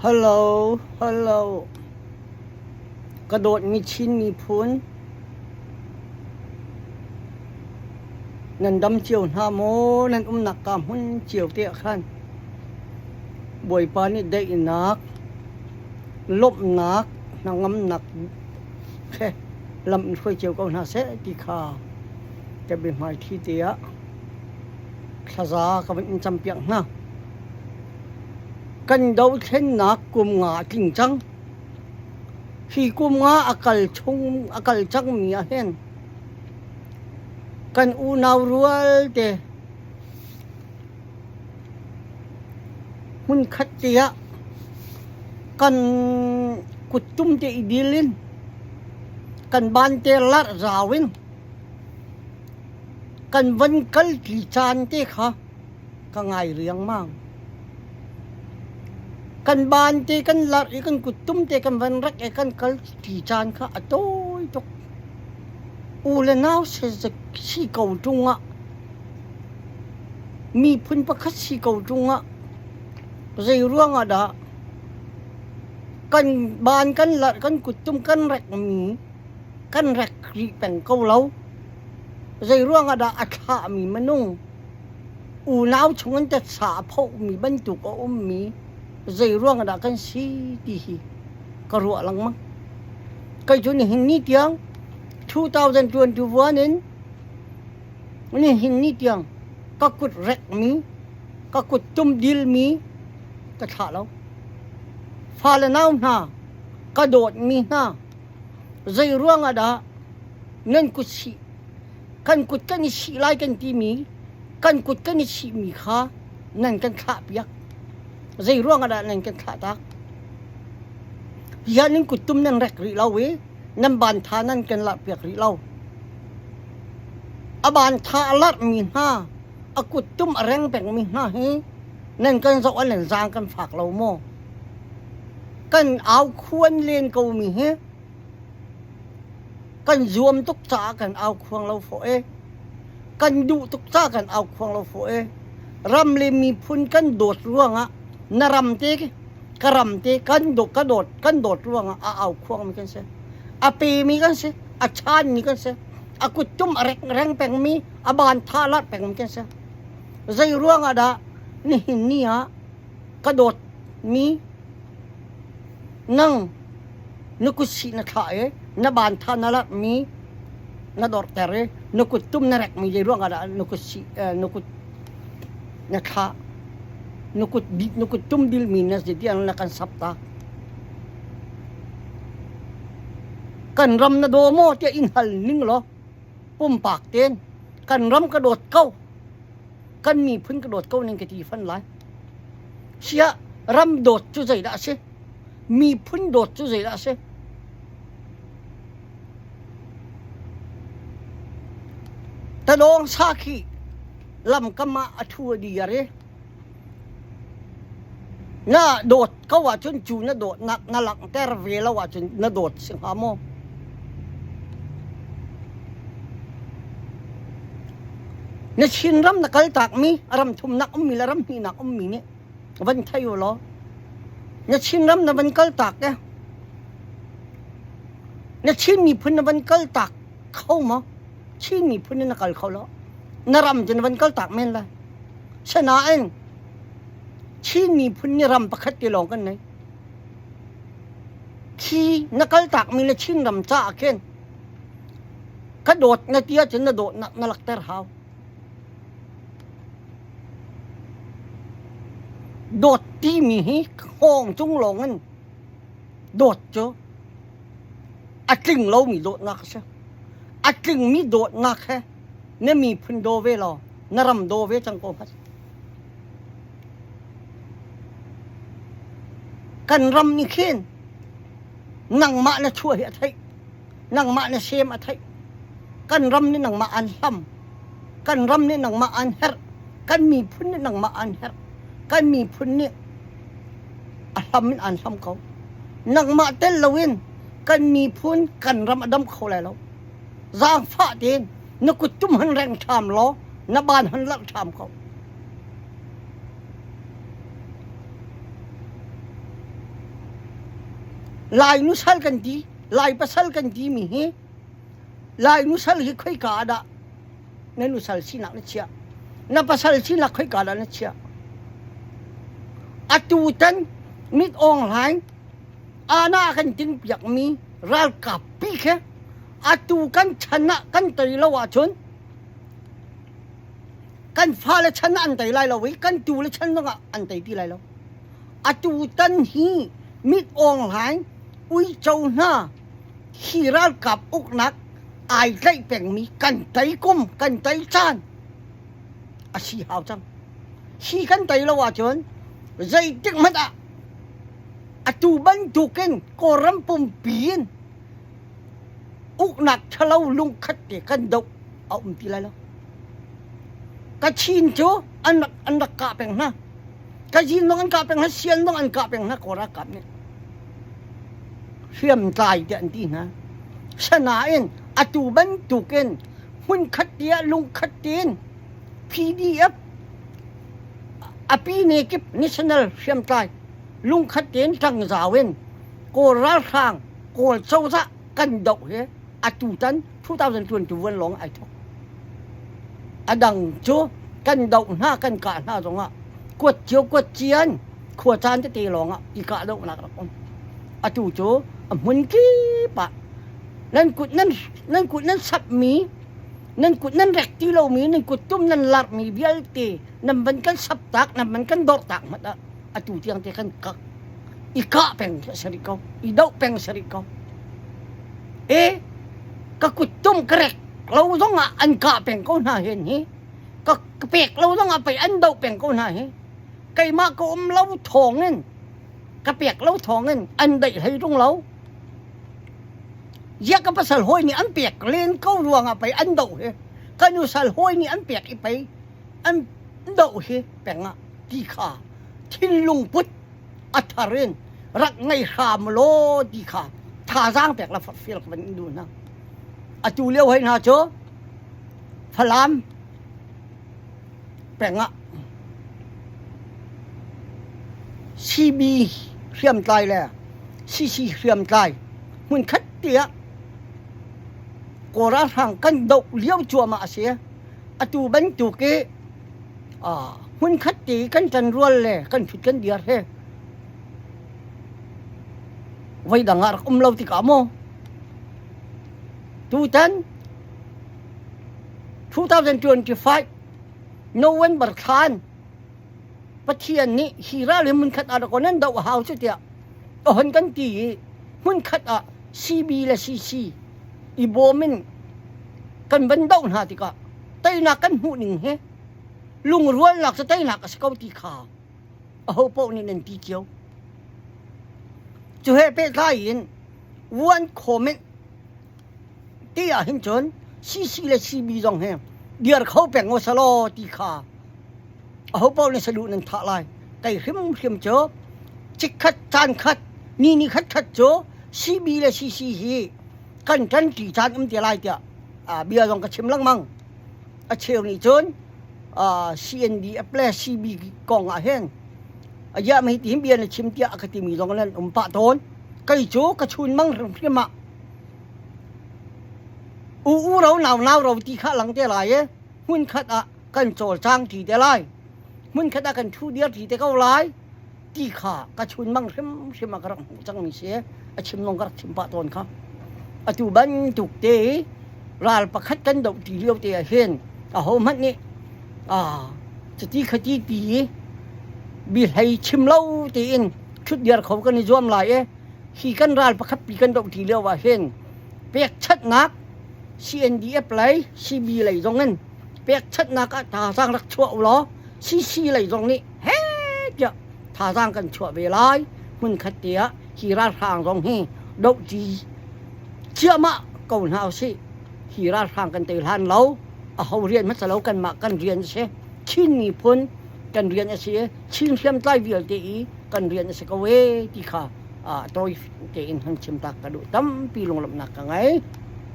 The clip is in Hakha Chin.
Hello, hello. Ka dawtmi Chin miphun, nan dam cio hna maw? Nan umnak ka hmun cio te ah khan Bawipa nih daihnak, lawmhnak, hnangamnak he lam in hruai cio ko hna seh ti kha ka biahmaiṭhi te ah thlaza ka van in campiak hna. Kan dothlennak kum nga a tling cang. Hi kum nga a kal chung a kal cangmi ah hin kan unau rualte hmunkhat te ah kan kuttum te i dil in kan ban te larh zau in kan van kalṭi caan te kha ka ngai riangmang. Kan ban te kan larh i kan kuttum te kan van rek i kan kal ṭi caan kha a tawi tuk. U le nau si ko ṭung ah miphun pakhat si ko ṭung ah zei ruang ah dah kan ban kan larh kan kuttum kan rekmi kan rek rih peng ko lo. Zei ruang ah dah a thlahmi minung unau chung in tetsa a phohmi bantuk a ummi zei ruang ah dah kan si ti hi ka ruah lengmang. Kei cu nihin ni tiang 2021 in nihin ni tiang ka kut rekmi, ka kut tum dilmi ka thlah lo. Fale nau hna, ka dawtmi hna, zei ruang ah dah nan kut sih kan kut kan i sih lai kan timi kan kut kan i sihmi kha nan kan thlahpiak. Zei ruang ah dah nan kan thlah tak? Hi nan kuttum nan rek rih lo i nan ban tha nan kan larhpiak rih lo. A ban tha a larhmi hna, a kuttum a reng pengmi hna hi nan kan zoh ah nan zaang kan fak lo maw? Kan au khuan len komi hi kan zuam tuk caah kan au khuang lo fawh e. Kan duh tuk caah kan au khuang lo fawh e. Ram le miphun kan dawt ruangah na ram te ka ram te kan dawt ka dawt kan dawt ruangah a au khuangmi kan si. A pemi kan si, a chanmi kan si, a kuttum a reng, reng pengmi, a ban tha lat pengmi kan si. Zei ruangah dah nihin ni ah ka dawtmi nang na kutsih na thlah i na ban tha na lakmi na dorter i na kuttum na rekmi zei ruangah dah na kutsih na kut na thlah na kut na kuttum dilmi na si tiang na kan sap ta kan ram na daw maw tiah in hal ning law pumpak ten kan ram ka dawt ko kan miphun ka dawt ko ning ka ti fan lai siah ram dawt cu zeidah a si miphun dawt cu zeidah a si Tadawng sa khi lamkam ah a thu a dir i na dawt ko ahcun cu na dawtnak na langhter ve lo ahcun na dawt si hnga maw? Na Chinram na kaltakmi ram thumnak ummi le ram hnihnak ummi nih van thei u law na Chinram na van kaltak e na Chin miphun na van kaltak kho maw? Chin miphun in na kal kho lo. Na ram cu na van kaltak men lai. Sinain Chin miphun nih ram pakhat te lawng kan nei. Khi na kaltakmi na Chin ram caah khin ka dawt na ti ahcun na dawtnak na lakter hau. Dawt timi hi hngawng cung lawng in dawt cu a tling lomi dawtnak a si. A tlingmi dawtnak he na miphun daw ve law na ram daw ve cang ko hmanh. Kan ram nih khin nangmah na chuah hi a theih. Nangmah na sem a theih. Kan ram nih nangmah an hlam. Kan ram nih nangmah an herh. Kan miphun nih nangmah an herh. Kan miphun nih a hlam in an hlam ko. Nangmah tel loin kan miphun kan ram a dam kho lai lo. Zaangfah tein na kuttum han reng ṭham law na ban han larh ṭham ko. Lai nusal kan ti, Lai pasal kan ti mi hi Lai nusal hi khoika ah dah na nusal sinak na chiah? Na pasal sinak khoika dah na chiah? Atu tan mit awng hlaing ana kan ting piak mi ralkap pi khe atu kan chan ah kan tei lo ahcun kan fale chan ah an tei lai lo i kan tu le chan zongah an tei ti lai lo. Atu tan hi mit awng hlaing uico hna hi ralkap uknak ai tlaih pengmi kan tei kum kan tei caan a si hau cang. Hi kan tei lo ahcun zeitik hmanh ah atu bantukin Kawlram pumpi in uknak ṭhalo lungkhat te kan doh a um ti lai lo. Kachin cu an rak kah peng hna. Kachin zong an kah peng hna, Sian zong an kah peng hna Kawl ralkap nih. Hriamtlai tiah an ti hna. Sanain atu bantukin hmunkhat tiah lungkhat tein PDF a pine kip national hriamtlai lungkhat tein ṭangzau in Kawl ralhrang Kawl cozah kan doh hi atutan 2021 lawng ai thawk. A dang cu kan doh hna kan kah hna zongah kuat cio kuat cian khua caan tete lawng ah i kahdohnak rak um. Atu cu a hmun kip ah nan kut nan nan kut nan sapmi nan kut nan rek ti lomi nan kut tum nan larhmi vialte nan van kan sap tak nan van kan dorh tak hmanh ah atu tiang te kan kak i kah peng a si rih ko i doh peng a si rih ko e ka kuttum ka rek lo zong ah an kah peng ko hna hen hi ka pek lo zong ah pei an doh peng ko hna hi keimah ka um lo thawng in ka pek lo thawng in an daih hlei tung lo zia ka pasal hawi nih an pek len ko ruang ah pei an doh hi ka nusal hawi nih an pek i pei an doh hi peng ah ti kha thinlung put a thar in rak ngei hram law ti kha thazaang pek la forhfial ka van in duh hna. Atu lio hoi hna cu Falam peng ah CB hriamtlai le CC hriamtlai hmunkhat tiah Kawl ralhrang kan doh lio cuahmah a si. Atu bantuk i hmunkhat te i kan ṭanrual le kan ṭhut kan diar he voidang ah rak um lo tikah maw tutan 2025 November thlan Pathian nih hi ral hi hmunkhat ah rak nan doh a hau cu tiah a hon kan ti i hmunkhat ah CB le CC i bawm in kan van doh hna tikah teinak kan hmuh ning hi lungrualnak cu teinak a si ko ti kha aho paoh nih nan ti cio. Cu he pehtlai in one comment ti ah hin cun CC le CB zong hi dir kho peng u selaw ti kha aho paoh nih saduh nan thah lai. Kei hrimhrim cu chikkhat caan khat ni ni khat khat cu CB le CC hi kan ṭanṭi caan um te lai tiah bia zong ka chim lengmang. A cheu nih cun CNDF le CB kong ah hin aziah mei ti hin bia na chim tiah a ka timi zong nan um pah tawn. Kei cu ka chun mang hrimhrim ah u u ro nau nau ro ti kha lang te lai i hmunkhat ah kan cawlcang ṭi te lai. Hmunkhat ah kan ṭhu dir ṭi te ko lai ti kha ka chunmang hrimhrim ah ka rak hmuh cangmi si. A chim zong ka rak chim pah tawn kha. Atu bantuk te i ral pakhat kan doh ṭi lio te ah hin ahohmanh nih cuti khati ti i bihlei chim lo tein ṭhutdir kho kan i zuam lai i hi kan ral pakhat pi kan doh ṭi lio ah hin pekchanhnak CNDF lei CB lei zong in pekchanhnak ah thazaang rak chuah u law CC lei zong nih heh tiah thazaang kan chuah ve lai hmunkhat te ah hi ralhrang zong hi dohṭi ciahmah ko hna usih hi ralhrang kan tei hlan lo aho rian hmasa lo kanmah kan rian a si Chin miphun kan rian a si i Chin hriamtlai vialte i kan rian a si ko ee ti kha tawi tein han chim tak ka duh tampi lunglawmhnak ka ngei.